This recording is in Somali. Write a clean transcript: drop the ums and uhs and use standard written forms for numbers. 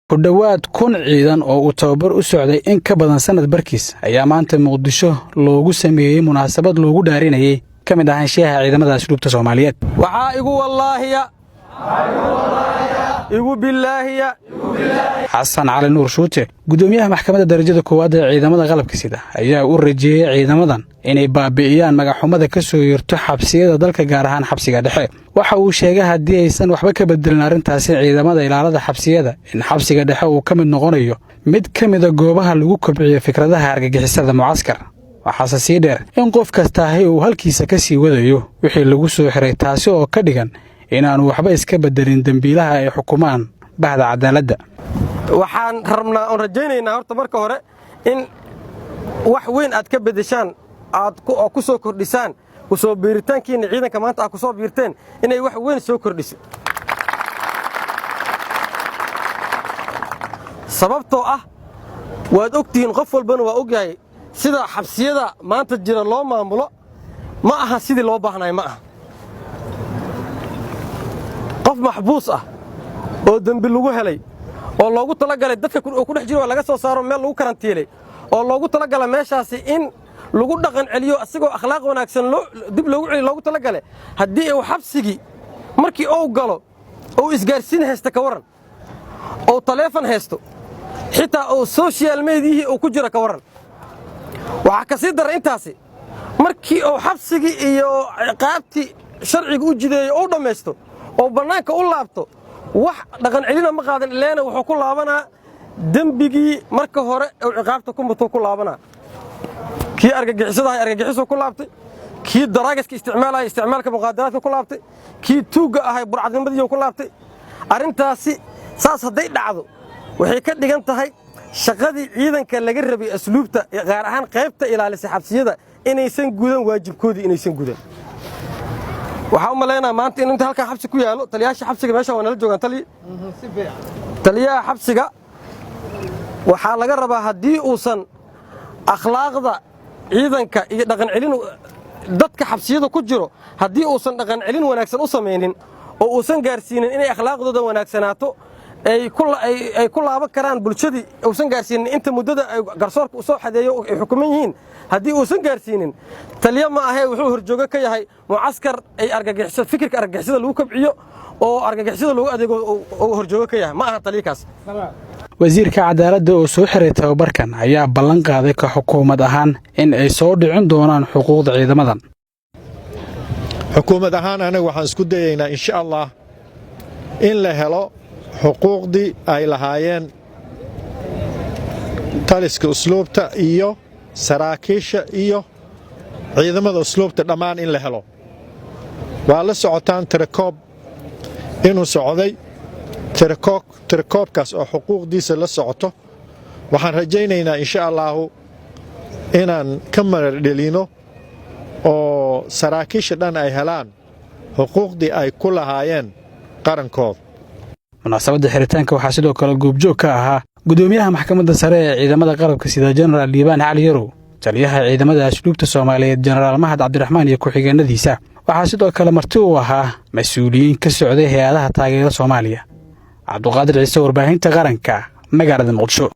Ku dhowaad 1000 ciidan oo uu tababar u socday in ka badan sannad barkiis ayaa maanta Muqdisho loogu sameeyey munaasabad loogu dhaarinayey ka mid ahaanshiyaha ciidamada asluubta Soomaaliyeed. Waxaa igu wallaahiya, igu billaahiya. Xasan Cali Nuur Shuute, guddoomiyaha Maxkamadda Darajada Koowaad ee ciidamada qalabka sida, ayaa u rajeeyey ciidamadan inay baabi'iyaan magaxxumada ka soo yeerto xabsiyada dalka, gaar ahaan xabsiga dhexe. Waxa uu sheegay haddii aysan waxba ka bedelin arrintaasi ciidamada ilaalada xabsiyada, in xabsiga dhexe uu ka mid noqonayo mid ka mida goobaha lagu kobciyo fikradaha argagixisada mucaskar. Waxaase sii dheer in qof kastaahi uu halkiisa ka sii wadayo wixii lagu soo xiray, taasi oo ka dhigan inaannu waxba iska bedelin dembiilaha ay xukumaan bahda cadaaladda. Waxaan rabnaa oon rajaynaynaa horta marka hore in wax weyn aad ka beddeshaan, aad oo ku soo kordhisaan ku soo biiritaankiinna ciidanka maanta aad ku soo biirteen, inay wax weyn soo kordhiso, sababtoo ah waad og tihiin, qof walbana waa og yahay, sida xabsiyada maanta jira loo maamulo ma aha sidii loo baahnayo. Ma aha qof maxbuus ah oo dembi lagu helay oo loogu talagalay dadka oo ku dhex jiro waa laga soo saaro, meel lagu karantiilay oo loogu talagalay meeshaasi in lagu dhaqan celiyo, asigoo akhlaaq wanaagsan dib loogu celiyo loogu talagalay. Haddii uu xabsigii markii uu galo uu isgaarsiin haysta, ka warran? Ou taleefon haysto, xitaa uu social mediahii uu ku jiro, ka warran? Waxaa ka sii dara intaasi, markii uu xabsigii iyo ciqaabtii sharciga u jideeyo uu dhammaysto oo bannaanka u laabto, wax dhaqan celina ma qaadan, ileena wuxuu ku laabanaa dembigii marka hore uu ciqaabta ku mutuu ku laabanaa. Kii argagixisadahay argagixisuu ku laabtay, kii daraagiska isticmaalaya isticmaalka muqaadaraadka ku laabtay, kii tuugga ahay burcadnimadiiu ku laabtay. Arrintaasi saas hadday dhacdo, waxay ka dhigan tahay shaqadii ciidanka laga rabay asluubta, gaar ahaan qaybta ilaalisa xabsiyada, inaysan gudan waajibkoodii, inaysan gudan. Waxaa u malaynaa maanta in inta halkan xabsi ku yaallo, taliyaasha xabsiga meesha waa nala joogaan. Taliyaha xabsiga waxaa laga rabaa haddii uusan akhlaaqda ciidanka iyo dhaqan celin dadka xabsiyada ku jiro, haddii uusan dhaqan celin wanaagsan u samaynin oo uusan gaarsiinin inay akhlaaqdooda wanaagsanaato, ay ku laaban karaan bulshadii, uusan gaarsiinin inta muddada ay garsoorka u soo xadeeyo ay xukuman yihiin, haddii uusan gaarsiinin, taliyo ma ahee, wuxuu horjoogo ka yahay mucaskar ay argagixiso, fikirka argagixisada lagu kobciyo oo argagixisada loogu adeego uu horjoogo ka yahay. Ma aha taliyakaas. Wasiirka cadaaladda oo soo xiray tababarkan ayaa ballan qaaday ka xukuumad ahaan in ay soo dhicin doonaan xuquuqda ciidamadan. Xukuumad ahaan anaga waxaan isku dayaynaa, insha Allah, in la helo xuquuqdii ay lahaayeen taliska usluubta iyo saraakiisha iyo ciidamada usluubta dhammaan in la helo. Waa la socotaan tirakoob inuu socday, tirakoobkaas oo xuquuqdiisa la socoto. Waxaan rajaynaynaa, insha allaahu, inaan ka maradhelino oo saraakiisha dhan ay helaan xuquuqdii ay ku lahaayeen qarankooda. Munaasabadda xiritaanka waxaa sidoo kale goobjoog ka ahaa gudoomiyaha Maxkamadda Sare ee ciidamada qalabka sida, Jenaraal Liibaan Cali Yarow, taliyaha ciidamada asluubta Soomaaliyeed, Jenaraal Mahad Cabdiraxmaan, iyo ku-xigeenadiisa. Waxaa sidoo kale marti uu ahaa mas-uuliyiin ka socday hay-adaha taageera Soomaaliya. Cabduqaadir Ciise, Warbaahinta Qaranka, magaalada Muqdisho.